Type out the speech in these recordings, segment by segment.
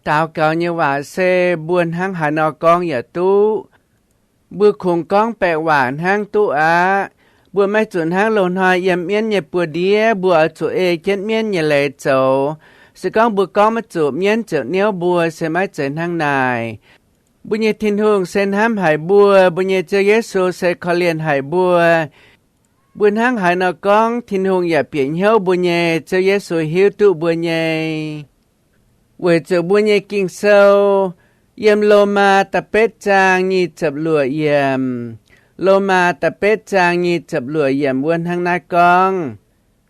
Daux gaux nyei waac se mbuo hnangv haaix nor gorngv yaac duqv. Mbuo kungx gorngv baeqc waac hnangv duqv aqv. Mbuo maiv zuqc hnangv loz-hnoi yiem mienv nyei buoz-ndiev, mbuo oix zuqc ei jienv mienv nyei leiz zoux. Se gorngv mbuo gorngv maiv zuqc, mienv ziouc niouv mbuo, se maiv zeiz hnangv naaic. Mbuo nyei Tin-Hungh se hnamv haic mbuo. Mbuo nyei Ziouv Yesu se korv-lienh haic mbuo. Mbuo hnangv haaix nor gorngv, Tin-Hungh yaac bieqc hnyouv mbuo nyei. Ziouv Yesu hiuv duqv mbuo nyei. Weic zuqc mbuo nyei Ging-Sou yiem Lomaa da'betv zaang nyic ziepc luoqc yiemc, Lomaa da'betv zaang nyic ziepc luoqc yiemc wuov hnangv naaiv gorngv,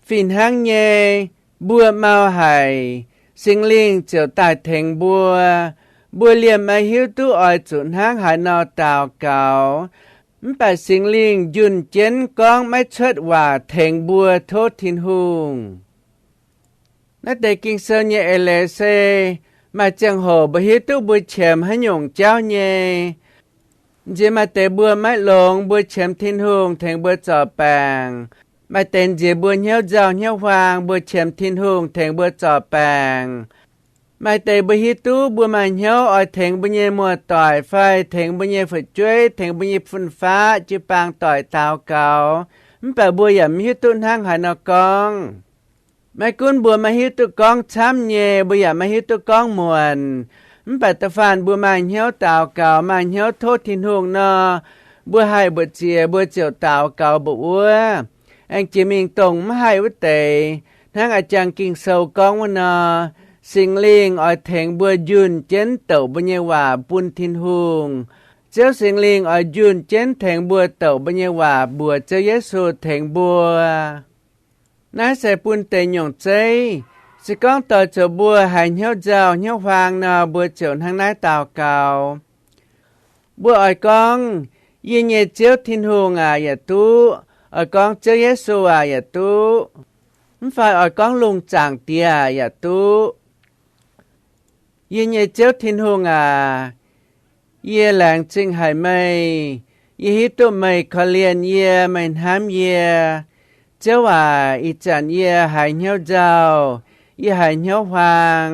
fih hnangv nyei, mbuo mau haic, Singx Lingh ziouc daaih tengx mbuo. Mbuo liemh maiv hiuv duqv oix zuqc hnangv haaix nor daux gaux, mv baac Singx Lingh njunh jienv gorngv maiv cuotv waac tengx mbuo tov Tin-Hungh. Naaiv deix Ging-Sou nyei eix leiz se, maaih ziangh hoc mbuo hiuv duqv mbuo qiemx haaix nyungc jauv nyei. Nziex maaih deix mbuo maiv longx, mbuo qiemx Tin-Hungh tengx mbuo zorc baengc. Maaih deix nziex mbuo hnyouv nzauh hnyouv huaang, mbuo qiemx Tin-Hungh tengx mbuo zorc baengc. Maaih deix mbuo hiuv duqv mbuo maaih hnyouv oix tengx mbuo nyei muoz-doic fai tengx mbuo nyei fu'jueiv, tengx mbuo nyei fun-faqv jiu-baang doic daux gaux, mv baac mbuo yaac maiv hiuv duqv hnangv haaix nor gorngv. Maiv gunv mbuo maiv hiuv duqv gorngv camv nyei, mbuo yaac maiv hiuv duqv gorngv muonc, mv baac da'faanh mbuo maaih hnyouv daux gaux, maaih hnyouv tov Tin-Hungh nor, mbuo haih mbu'ziex mbuo ziouc daux gaux mbu'wuov. Aengx jiex mingh dongh mv haih wuov deix, hnangv a'jang Ging-Sou gorngv wuov nor, Singx Lingh oix tengx mbuo njunh jienv douc mbuo nyei waac bun Tin-Hungh. Ziouv Singx Lingh oix njunh jienv tengx mbuo douc mbuo nyei waac mbuox Ziouv Yesu tengx mbuo. Naaiv se bun deix nyungc zeiv. Se gorngv doix zuqc mbuo haiz hnyouv nzauh hnyouv huaang nor, mbuo ziouc hnangv naaiv daux gaux. Mbuo oix gorngv, Yie nyei Ziouv Tin-Hungh aac, yaac duqv. Oix gorngv, Ziouv Yesu aac, yaac duqv. Mv fai oix gorngv, Lungh Zaangc Diex aac, yaac duqv. Yie nyei Ziouv Tin-Hungh aac, yie laengz zingh haic meih. Yie hiuv duqv meih korv-lienh yie, meih hnamv yie. Ziouv aac, ih zanc yie haiz hnyouv nzauh, yie haiz hnyouv huaang,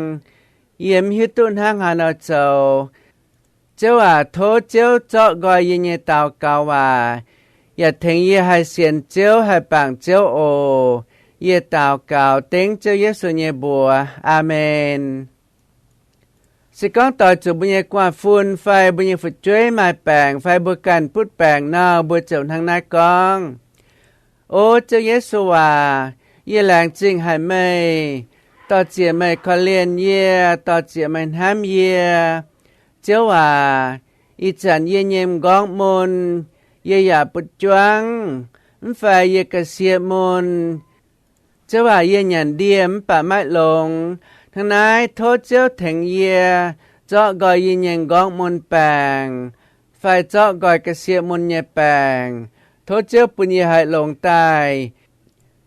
yie mv hiuv duqv hnangv haaix nor zoux. Ziouv aac, tov Ziouv zorqv nqoi yie nyei daux gaux waac, yaac tengx yie haih sienx Ziouv, haih bangc Ziouv oc. Yie daux gaux dengv Ziouv Yesu nyei mbuox. Aamen. Se gorngv doix zuqc mbuo nyei gu'nguaaz-fun fai mbuo nyei fu'jueiv maaih baengc fai mbuo ganh butv baengc nor, mbuo ziouc hnangv naaiv gorngv, O Ziouv Yesu aac, yie laengz zingh haic meih. Dor-ziec meih korv-lienh yie, dor-ziec meih hnamv yie. Ziouv aac, ih zanc yie nyei m'nqorngv mun, yie yaac butv juangv, mv fai yie ga'sie mun. Ziouv aac, yie nyanc ndie mv baac maiv longx. Hnangv naaiv tov Ziouv tengx yie zorqv nqoi yie nyei m'nqorngv mun baengc, fai zorqv nqoi ga'sie mun nyei baengc. Tov Ziouv bun yie haih longx daaih.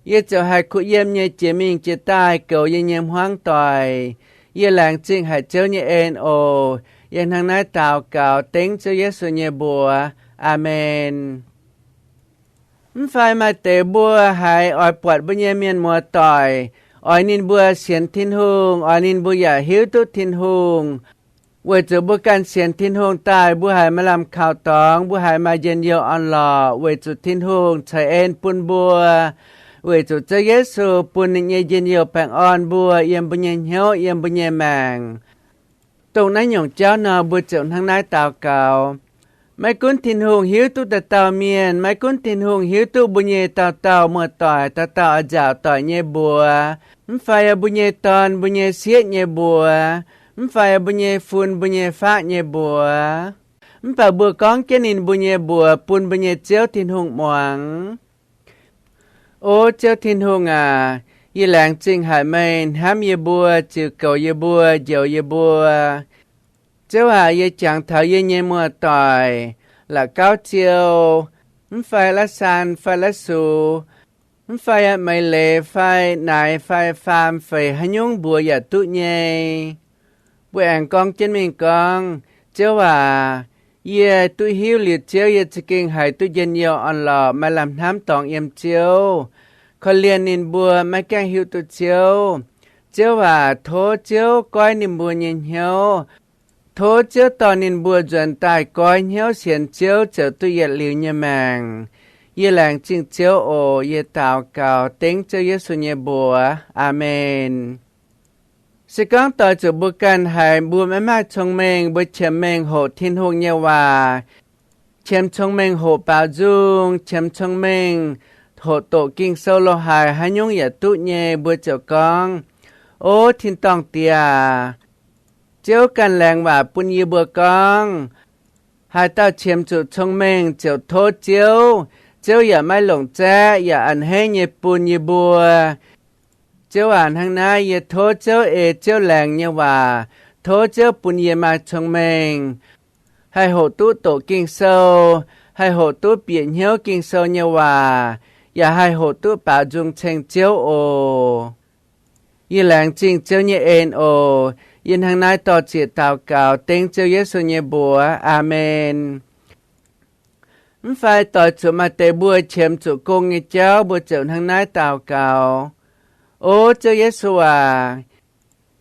Yie ziouc haih kuh yiem nyei jiex mingh jiex daaih goux yie nyei hmuangv doic. Yie laengz zingh haic Ziouv nyei en oc. Yie hnangv naaiv daux gaux dengv Ziouv Yesu nyei mbuox. Aamen. Mv fai maaih deix mbuo haiz oix buatc mbuo nyei mienh muoz-doic, oix ninh mbuo sienx Tin-Hungh, oix ninh mbuo yaac hiuv duqv Tin-Hungh. Weic zuqc mbuo ganh sienx Tin-Hungh daaih, mbuo haiz maaih lamh kaux dorngx, mbuo haiz maaih njien-youh orn-lorqc, weic zuqc Tin-Hungh ceix en bun mbuo, weic zuqc Ziouv Yesu bun ninh nyei njien-youh baengh orn mbuo yiem mbuo nyei hnyouv, yiem mbuo nyei maengc. Dongh naaiv nyungc jauv nor, mbuo ziouc hnangv naaiv daux gaux. Maiv gunv Tin-Hungh hiuv duqv dauh dauh mienh, maiv gunv Tin-Hungh hiuv duqv mbuo nyei dauh dauh muoz-doic, dauh dauh oix nzaaux doic nyei mbuox, mv fai mbuo nyei dorn, mbuo nyei sieqv nyei mbuox, mv fai mbuo nyei fun, mbuo nyei faqv nyei mbuox, mv baac mbuo gorngv jienv ninh mbuo nyei mbuox bun mbuo nyei Ziouv Tin-Hungh muangx. O Ziouv Tin-Hungh aac, yie laengz zingh haic meih hnamv yie mbuo, ziux goux yie mbuo, njoux yie mbuo. Ziouv aac, yie jangx taux yie nyei muoz-doic, la'gauv ziou, mv fai la'saan fai la'sux, mv fai meix leiz fai naaiz fai faam feix haaix nyungc mbuox yaac duqv nyei. Mbuo aengx gorngv jienv mingh gorngv, Ziouv aac, yie duqv hiuv liuz Ziouv, yie za'gengh haiz duqv njien-youh orn-lorqc, maaih lamh hnamv dorngx yiem Ziouv. Korv-lienh ninh mbuo maiv gaengh hiuv duqv Ziouv. Ziouv aac, tov Ziouv goiv ninh mbuo nyei hnyouv. Tov Ziouv dorh ninh mbuo nzuonx daaih goiv hnyouv sienx Ziouv ziouc duqv yietc liuz nyei maengc. Yie laengz zingh Ziouv oc. Yie daux gaux dengv Ziouv Yesu nyei mbuox. Aamen. Se gorngv doix zuqc mbuo ganh haiz mbuo maiv maaih cong-mengh, mbuo qiemx mengh hoqc Tin-Hungh nyei waac, qiemx cong-mengh hoqc baaux nzung, qiemx cong-mengh hoqc doqc Ging-Sou lo haic, haaix nyungc yaac duqv nyei, mbuo ziouc gorngv, O tin-dorngh Diex aac, Ziouv ganh laengz waac bun yie mbuo gorngv, haaix dauh qiemx zuqc cong-mengh ziouc tov Ziouv, Ziouv yaac maiv longc zaeqv, yaac a'hneiv nyei bun yie mbuo. Ziouv aac, hnangv naaiv yie tov Ziouv ei Ziouv laengz nyei waac, tov Ziouv bun yie maaih cong-mengh, haih hoqc duqv doqc Ging-Sou, haih hoqc duqv bieqc hnyouv Ging-Sou nyei waac, yaac haih hoqc duqv baaux nzung ceng Ziouv oc. Yie laengz zingh Ziouv nyei en oc. Yie hnangv naaiv dor-ziec daux gaux dengv Ziouv Yesu nyei mbuox. Aamen. Mv fai doix zuqc maaih deix mbuo qiemx zuqc gong nyei jauv, mbuo ziouc hnangv naaiv daux gaux, O Ziouv Yesu aac,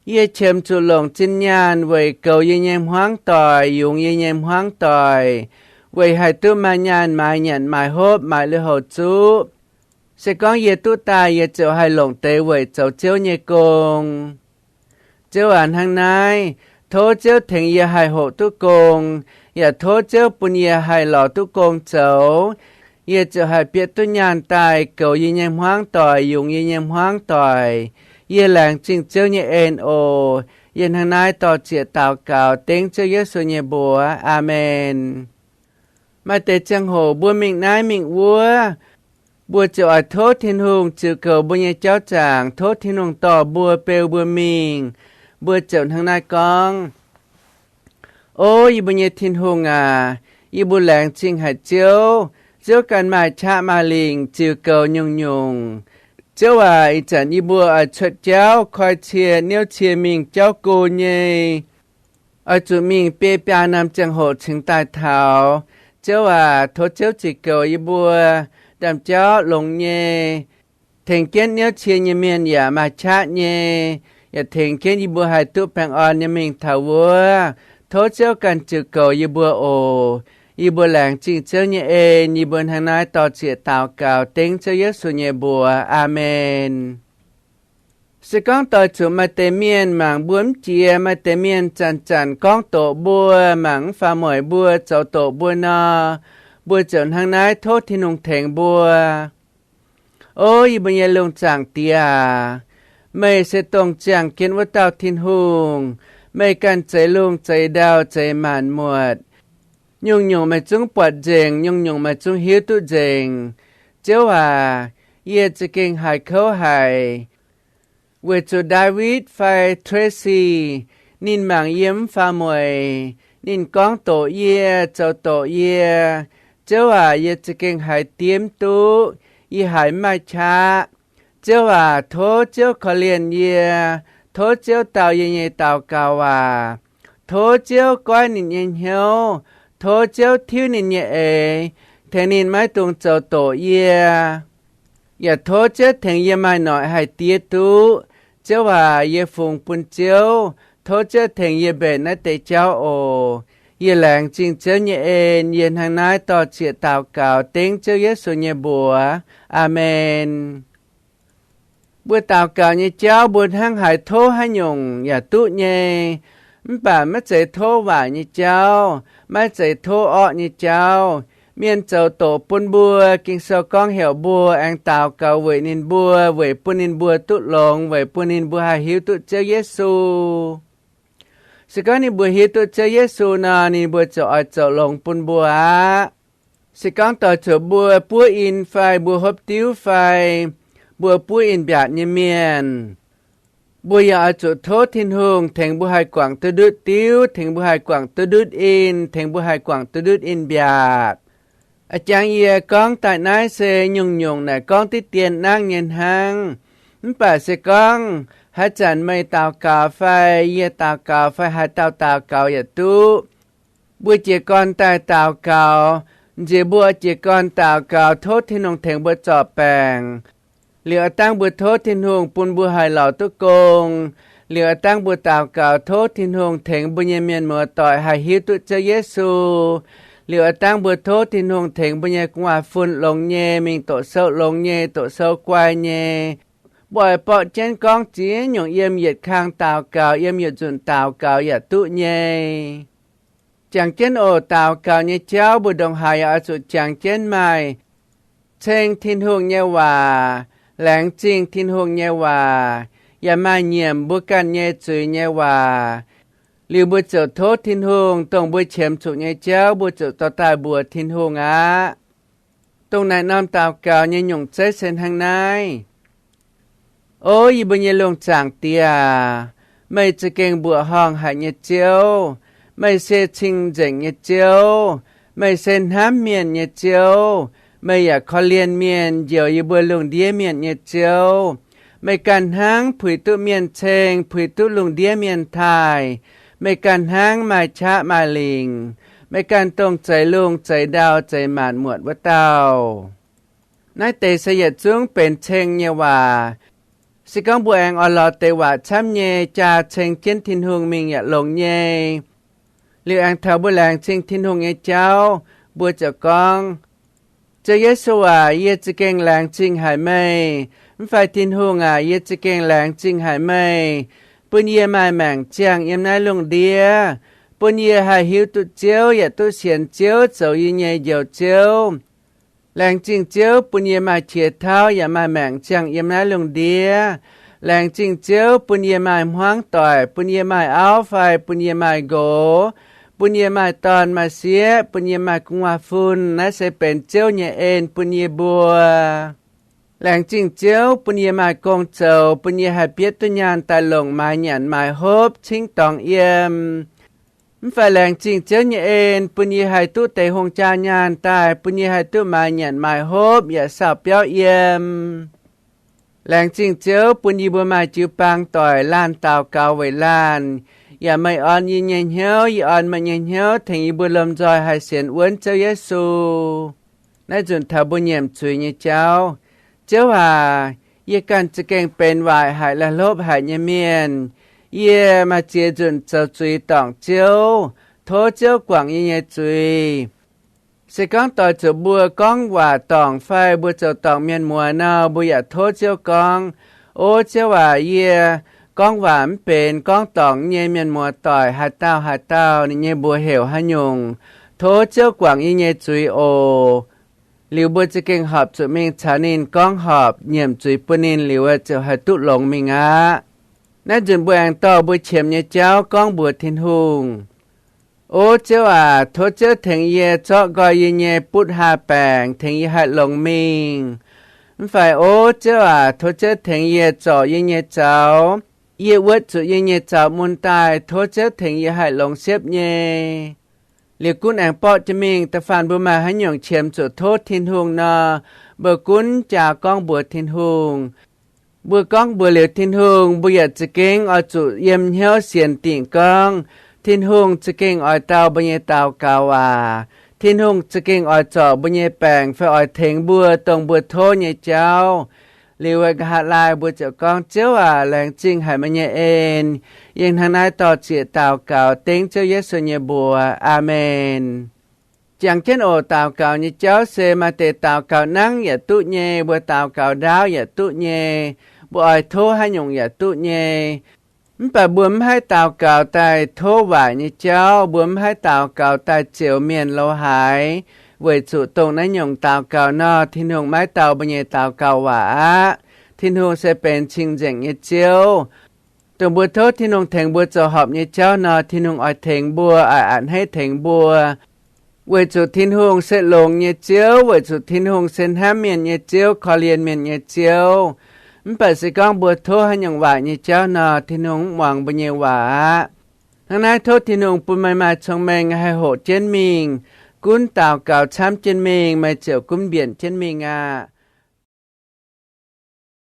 yie qiemx zuqc longc zinh nyaanh weic goux yie nyei hmuangv doic, yungz yie nyei hmuangv doic, weic haih duqv maaih nyaanh maaiz nyanc, maaiz hopv, maaiz lui-houx zuqv. Se gorngv yie duqv daaih, yie ziouc haih longc deix weic zoux Ziouv nyei gong. Ziouv aac, hnangv naaiv, tov Ziouv tengx yie haih hoqc duqv gong, yaac tov Ziouv bun yie haih lorz duqv gong zoux. Yie ziouc haih bieqc duqv nyaanh daaih goux yie nyei hmuangv doic, yungz yie nyei hmuangv doic. Yie laengz zingh Ziouv nyei en oc. Yie hnangv naaiv dor-ziec daux gaux dengv Ziouv Yesu nyei mbuox. Aamen. Maaih deix ziangh hoc mbuo mingh naaiv mingh wuov, mbuo ziouc oix tov Tin-Hungh ziux goux mbuo nyei jauv zaangc, tov Tin-Hungh dorh mbuo, beu mbuo mingh. Mbuo ziouc hnangv naaiv gorngv, O yie mbuo nyei Tin-Hungh aac, yie mbuo laengz zingh haic Ziouv. Ziouv ganh maaih qaqv maaih lingc ziux goux nyungc-nyungc. Ziouv aac, ih zanc yie mbuo oix cuotv jauv koi cie niouv cie mingh jauv go nyei. Oix zuqc mingh biei biaa norm ziangh hoc cingx daaih taux. Ziouv aac, tov Ziouv ziux goux yie mbuo, ndaamv-jauv longx nyei. Tengx jienv niouv cie nyei mienh yaac maaih qaqv nyei, yaac tengx jienv yie mbuo haih duqv baengh orn nyei mingh taux wuov. Tov Ziouv ganh ziux goux yie mbuo oc. Yie mbuo laengz zingh Ziouv nyei en. Yie mbuo hnangv naaiv dor-ziec daux gaux dengv Ziouv Yesu nyei mbuox. Aamen. Se gorngv doix zuqc maaih deix mienh mangc mbuo mv jiex, maaih deix mienh zanc-zanc gorngv doqc mbuo, mangc mv faaux mueic mbuo, zoux doqc mbuo nor, mbuo ziouc hnangv naaiv tov Tin-Hungh tengx mbuo. O yie mbuo nyei lungh zaangc Diex aac, meih se dongh ziangh jienv wuov dauh Tin-Hungh. Meih ganh zeix lungh zeix ndau zeix maanc muotc. Nyungc-nyungc meih zungv buatc nzengc, nyungc-nyungc meih zungv hiuv duqv nzengc. Ziouv aac, yie za'gengh haiz kouv haic. Weic zuqc Ndaawitv fai Tracy, ninh mangc yie mv faaux mueic, ninh gorngv doqc yie, zoux doqc yie. Ziouv aac, yie za'gengh haiz diev mv duqv, yie haiz mv maaih qaqv. Ziouv aac, tov Ziouv korv-lienh yie. Tov Ziouv dau yie nyei daux gaux waac. Tov Ziouv goiv ninh nyei hnyouv. Tov Ziouv tiuv ninh nyei eix, tengx ninh maiv dungx zoux doqc yie. Yaac tov Ziouv tengx yie maaih noic haih diev duqv. Ziouv aac, yie fungx bun Ziouv. Tov Ziouv tengx yie mbenc naaiv deix jauv oc. Yie laengz zingh Ziouv nyei en. Yie hnangv naaiv dor-ziec daux gaux dengv Ziouv Yesu nyei mbuox. Aamen. Mbuo daux gaux nyei jauv mbuo hnangv haaix tov haaix nyungc yaac duqv nyei. Mv baac maiv zeiz tov waaic nyei jauv, maiv zeiz tov orqv nyei jauv. Mienh zoux doqc bun mbuo, Ging-Sou gorngv heuc mbuo aengx daux gaux weic ninh mbuo, weic bun ninh mbuo duqv longx, weic bun ninh mbuo haih hiuv duqv Ziouv Yesu. Se gorngv ninh mbuo hiuv duqv Ziouv Yesu nor, ninh mbuo ziouc oix zoux longx bun mbuo aqv. Se gorngv doix zuqc mbuo buov in fai mbuo hopv diuv fai mbuo buov in mbiaatc nyei mienh, mbuo yaac oix zuqc tov Tin-Hungh tengx mbuo haih guangc duqv ndutv diuv, tengx mbuo haih guangc duqv ndutv in, tengx mbuo haih guangc duqv ndutv in mbiaatc. A'jangv yie gorngv daaih naaiv se nyungc-nyungc naaic gorngv diqv dien nangv nyei hnangv. Mv baac se gorngv haaix zanc meih daux gaux fai yie daux gaux fai haaix dauh daux gaux yaac duqv, mbuo jiez gorn daaih daux gaux. Nziex mbuo jiez gorn daux gaux tov Tin-Hungh tengx mbuo zorc baengc. Liuz a'dangh mbuo tov Tin-Hungh bun mbuo haih lorz duqv gong. Liuz a'dangh mbuo daux gaux tov Tin-Hungh tengx mbuo nyei mienh muoz-doic haih hiuv duqv Ziouv Yesu. Liuz a'dangh mbuo tov Tin-Hungh tengx mbuo nyei gu'nguaaz-fun longx nyei, mingh doqc sou longx nyei, doqc sou guai nyei. Mbuo oix borqv jienv gorngv ziex nyungc yiem yietc kang daux gaux, yiem yietc nzunc daux gaux yaac duqv nyei. Jangx jienv oc. Daux gaux nyei jauv mbuo ndongc haaix yaac oix zuqc jangx jienv maaih ceng Tin-Hungh nyei waac, laengz zingh Tin-Hungh nyei waac, yaac maaih nyiemc mbuo ganh nyei zuiz nyei waac. Liuz mbuo ziouc tov Tin-Hungh, dongh mbuo qiemx zuqc nyei jauv mbuo ziouc dorh daaih mbuox Tin-Hungh aqv. Dongh naaic norm daux gaux nyei nyungc zeiv se hnangv naaiv. O yie mbuo nyei lungh zaangc Diex aac, meih za'gengh mbuoqc horngh haic nyei Ziouv. Meih se cing-nzengc nyei Ziouv. Meih se hnamv mienh nyei Ziouv. Meih yaac korv-lienh mienh, njoux yie mbuo lungh ndiev mienh nyei Ziouv. Meih ganh hnangv puix duqv mienh ceng, puix duqv lungh ndiev mienh taaih. Meih ganh hnangv maaih qaqv maaih lingc. Meih ganh dongh zeix lungh, zeix ndau, zeix maanc muotc wuov dauh. Naaiv deix se yietc zungv benx ceng nyei waac. Se gorngv mbuo aengx oix lorz deix waac camv nyei jaa ceng jienv Tin-Hungh mingh yaac longx nyei. Liuz aengx taux mbuo laengz zingh Tin-Hungh nyei jauv, mbuo ziouc gorngv, Ziouv Yesu aac, yie za'gengh laengz zingh haic meih. Mv fai Tin-Hungh aac, yie za'gengh laengz zingh haic meih, bun yie maaih maengc ziangh yiem naaiv lungh ndiev, bun yie haih hiuv duqv Ziouv yaac duqv sienx Ziouv zoux yie nyei Njoux Ziouv. Laengz zingh Ziouv bun yie maaih qiex tauv yaac maaih maengc ziangh yiem naaiv lungh ndiev. Laengz zingh Ziouv bun yie maaih hmuangv doic, bun yie maaih auv fai bun yie maaih nqox, bun yie maaih dorn maaih sieqv, bun yie maaih gu'nguaaz-fun. Naaiv se benx Ziouv nyei en bun yie mbuo. Laengz zingh Ziouv bun yie maaih gong zoux, bun yie haih bietv duqv nyaanh daaih longc maaiz nyanc maaiz hopv cingv dorngx yiem. Mv fai laengz zingh Ziouv nyei en bun yie haih duqv deix hungh jaa nyaanh daaih, bun yie haih duqv maaiz nyanc maaiz hopv yaac sauh biauv yiem. Laengz zingh Ziouv bun yie mbuo maaih jiu-baang doic, laanh daux gaux weic laanh. Yaac meih orn yie nyei hnyouv, yie orn meih nyei hnyouv, tengx yie mbuo lomh nzoih haih sienx wuonv Ziouv Yesu. Naaiv nzunc taux mbuo nyiemc zuiz nyei jauv. Ziouv aac, yie ganh za'gengh benx waaic haic, la'hlopv haic nyei mienh. Yie maaih ziex nzunc zoux zuiz dorngc Ziouv. Tov Ziouv guangc yie nyei zuiz. Se gorngv doix zuqc mbuo gorngv waac dorngc fai mbuo zoux dorngc mienh muoz nor, mbuo yaac tov Ziouv gorngv, O Ziouv aac, yie gorngv waac mv benx, gorngv dorngc nyei mienh muoz doic haaix dauh haaix dauh, ninh nyei mbuox heuc haaix nyungc, tov Ziouv guangc yie nyei zuiz oc. Liuz mbuo za'gengh horpc zuqc mingh caux ninh gorngv horpc, nyiemc zuiz bun ninh liuz ziouc haih duqv longx mingh aqv. Naaiv nzunc mbuo aengx dorh mbuo qiemx nyei jauv gorngv mbuox Tin-Hungh. O Ziouv aac, tov Ziouv tengx yie zorqv nqoi yie nyei butv haa baengc, tengx yie haih longx mingh. Mv fai, O Ziouv aac, tov Ziouv tengx yie zorc yie nyei zaux. Yie wuotv zuqc yie nyei zaux mun daaih, tov Ziouv tengx yie haih longx siepv nyei. Liuz gunv aengx borqv jienv mingh, da'faanh mbuo maaih haaix nyungc qiemx zuqc tov Tin-Hungh nor, mbuo gunv jaa gorngv mbuox Tin-Hungh. Mbuo gorngv mbuox liuz Tin-Hungh, mbuo yaac za'gengh oix zuqc yiem hnyouv sienx dingc gorngv, Tin-Hungh za'gengh oix dau mbuo nyei daux gaux waac. Tin-Hungh za'gengh oix zorc mbuo nyei baengc fai oix tengx mbuo dongh mbuo tov nyei jauv. Liuz nqa'haav laai mbuo ziouc gorngv, Ziouv aac, laengz zingh haic meih nyei en. Yie hnangv naaiv dor-ziec daux gaux dengv Ziouv Yesu nyei mbuox. Aamen. Jangx jienv oc. Daux gaux nyei jauv se maaih deix daux gaux nangv yaac duqv nyei, mbuo daux gaux ndaauv yaac duqv nyei, mbuo oix tov haaix nyungc yaac duqv nyei. Mv baac mbuo mv haih daux gaux daaih tov waaic nyei jauv, mbuo mv haih daux gaux daaih zioux mienh lo haaix, weic zuqc dongh naaiv nyungc daux gaux nor, Tin-Hungh maiv dau mbuo nyei daux gaux waac aqv. Tin-Hungh se benx cing-nzengc nyei Ziouv. Dongh mbuo tov Tin-Hungh tengx mbuo zoux horpc nyei jauv nor, Tin-Hungh oix tengx mbuo, oix a'hneiv tengx mbuo. Weic zuqc Tin-Hungh se longx nyei Ziouv, weic zuqc Tin-Hungh se hnamv mienh nyei Ziouv, korv-lienh mienh nyei Ziouv. Mv baac se gorngv mbuo tov haaix nyungc waaic nyei jauv nor, Tin-Hungh mv muangx mbuo nyei waac aqv. Hnangv naaiv tov Tin-Hungh bun meih maaih cong-mengh haih hoqc jienv mingh, gunv daux gaux camv jienv mingh, meih ziouc gunv mbienc jienv mingh aqv.